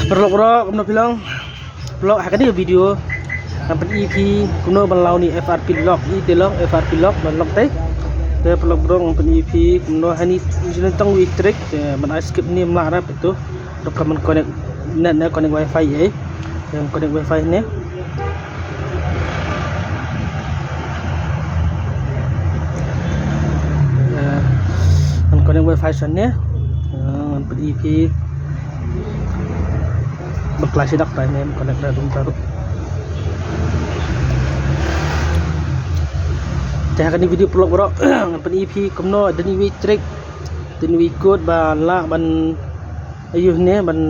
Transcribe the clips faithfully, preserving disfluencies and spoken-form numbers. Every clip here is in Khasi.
Paralok baroh, kumno phi long? Paralok, ha kane ka video ngan pyni ïa phi kumno ban law ïa une u F R P lock, ïa une u lock, F R P lock ban lock te. Te paralok baroh, ngan pyni ïa phi kumno, hani jingtang wi trick, te ban ai skip ne ym lah re, peit to. Dok ka ban connect net ne, connect wifi eh. Te ban connect wifi ne. Eh, ngan connect wifi sha ne. Eh, ngan pyni ïa phi. Bakla shi dak tai ne, ngan connect da dum taruh. Te ha kane ka video paralok baroh, ngan pyni ïa phi kumno, don iwei i trick, don iwei i code ba lah ban, aïu ne, ban,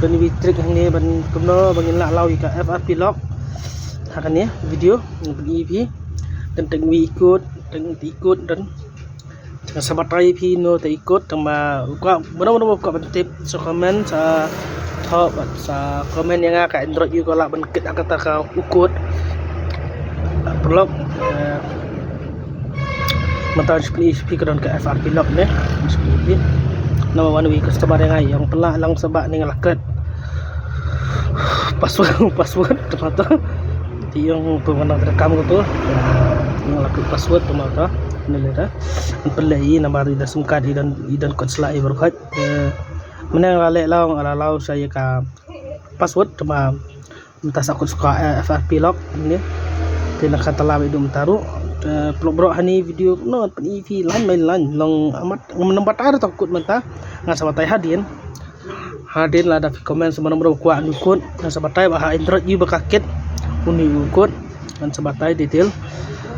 don iwei i trick hangne ban kumno ba ngin lah law ïa ka F R P lock. Ha kane ka video ngan pyni ïa phi. Don tang iwei i code, tang iwei i code don. Te ngan sa batai ïa phi kumno te i code, tang ba u kwah, mano mano ba kwah ban tip, sa comment, sa thoh bad sa comment ïa nga, ka Android ïa u ka lah ban kit ha kata ka u code. Paralok, eh, mynta ngan sa pyni ïa phi ka don ka F R P lock ne. Ngan sa pyni ïa phi. Namar wan iwei i customer ïa nga, ïa nga pynlah lang sa ba ne nga la kit password, password te mynta. Te ïa nga pynbna ka kam ka to. Ïa nga la kit password te mynta. Ne lei te. Ngan pynleh i namar i don sim card, i don, i don code sla i baroh khoit. Eh, mynne nga la leh law, nga la law sa ïa ka password te mynta. Mynta sa kut shuwa, eh, F R P lock ne. Te na ka tala ba i dum taruh. Eh, paralok baroh, hani video kumno ngan pyni ïa phi line by line, long amat, ngam nang batai ruh tang kut mynta. Ngan sa batai hadien. Hadien lada phi comment sa mano mano ba kwah une u code, ngan sa batai ba ha Android ïa u ba ka kit une u code. Ngan sa batai detail.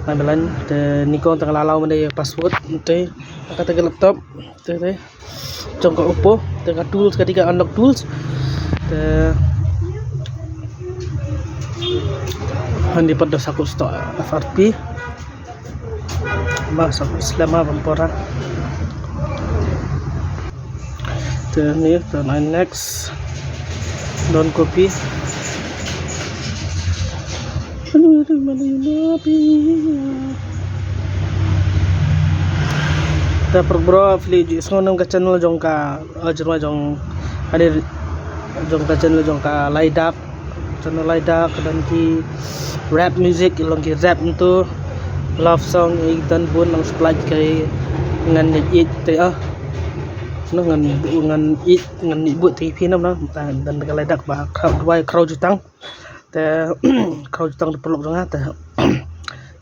Line by line, te nyngkong te nga la law mynne ïa ka password, te ha kata ka laptop, te, te jong ka Oppo, te ka tools, ka dei ka unlock tools. Te hangne pat da sa kut shuwa F R P. Ba sa kut slem ha ban por ha. Te ne, te nai next. Don copy. Te paralok baroh, phi la ju sngew ïa ka channel jong ka, eh, jong, jong, ani, jong ka channel jong ka Laidak. Channel Laidak, ka don ki rap music, long ki rap ntu, love song, i don bun, long supply ka ngan ïeit te ah. No ngan, ngan ïeit, ngan ïeit bun te phi nam na, ta don ka Laidak ba khraw, wai khraw jutang. Te khraw jutang te paralok jong nga te.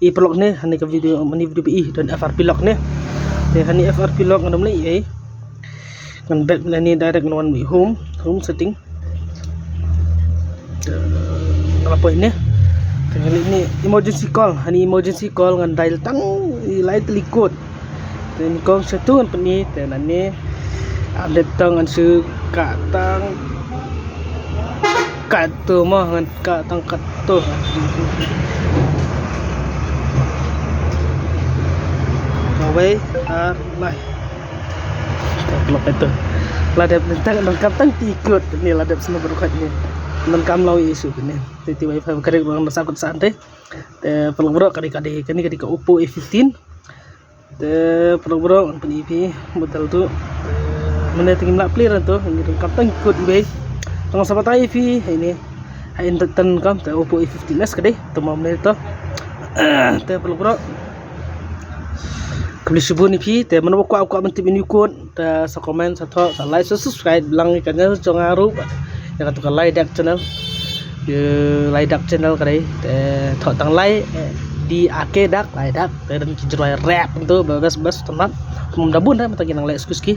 I paralok ne, hani ka video, hani video ba i don F R P lock ne. Te hani F R P lock ngan ym leh ei. Ngan back lane direct ngan wan home, home setting. Te nga la poi ne. Te nga leh ne emergency call, hani emergency call ngan dial tang i lai tylli code. Te nyngkong sha tu ngan pyni, te nangne. Update tang ngan shu kah tang. Kah tu mo, ngan kah tang kah tu. Kawei, ar, lai. Te paralok ito. La dep tang, donkam tang tylli code ne, la dep sngewbha ruh kat ne. Donkam law ïa issue ne. Te te wifi ba kyrek ruh ngan sa kut san te. Te paralok baroh, ka dei, ka dei, kane ka dei ka Oppo A fifteen. Te paralok baroh, ngan pyni ïa phi model tu. Te mynne te ngim lah plie ruh to, ngi donkam tang code eBay. Tang sa batai ïa phi, ha ine. Ha ine te donkam, te Oppo A fifteen S ka dei, te mo mynne to. Te paralok baroh, khublei shibun ïa phi, te mano ba kwah, kwah ban tip ïa une u code. Te sa comment, sa thoh, sa like, sa subscribe lang ïa ka channel jong nga ruh. Ïa katu ka Laidak channel. Ïa Laidak channel ka dei. Te thoh tang Lai, eh, D A K Dak, Laidak. Te don ki jingrwai rap ntu ba best best tang nat. Kum da bun da mynta ki nang leh suki suki.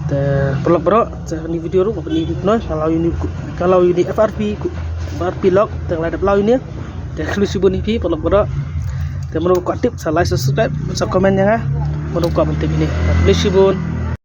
Te paralok baroh, te ni video ruh, ni video noh, nga law ïa une, nga law ïa une F R P, F R P lock, te nga la dep law ïa une. Te khublei shibun ïa phi paralok baroh. Te mano ba kwah tip sa like, sa subscribe, sa comment ïa nga. Mano ba kwah ban tip ïa une. Te khublei shibun.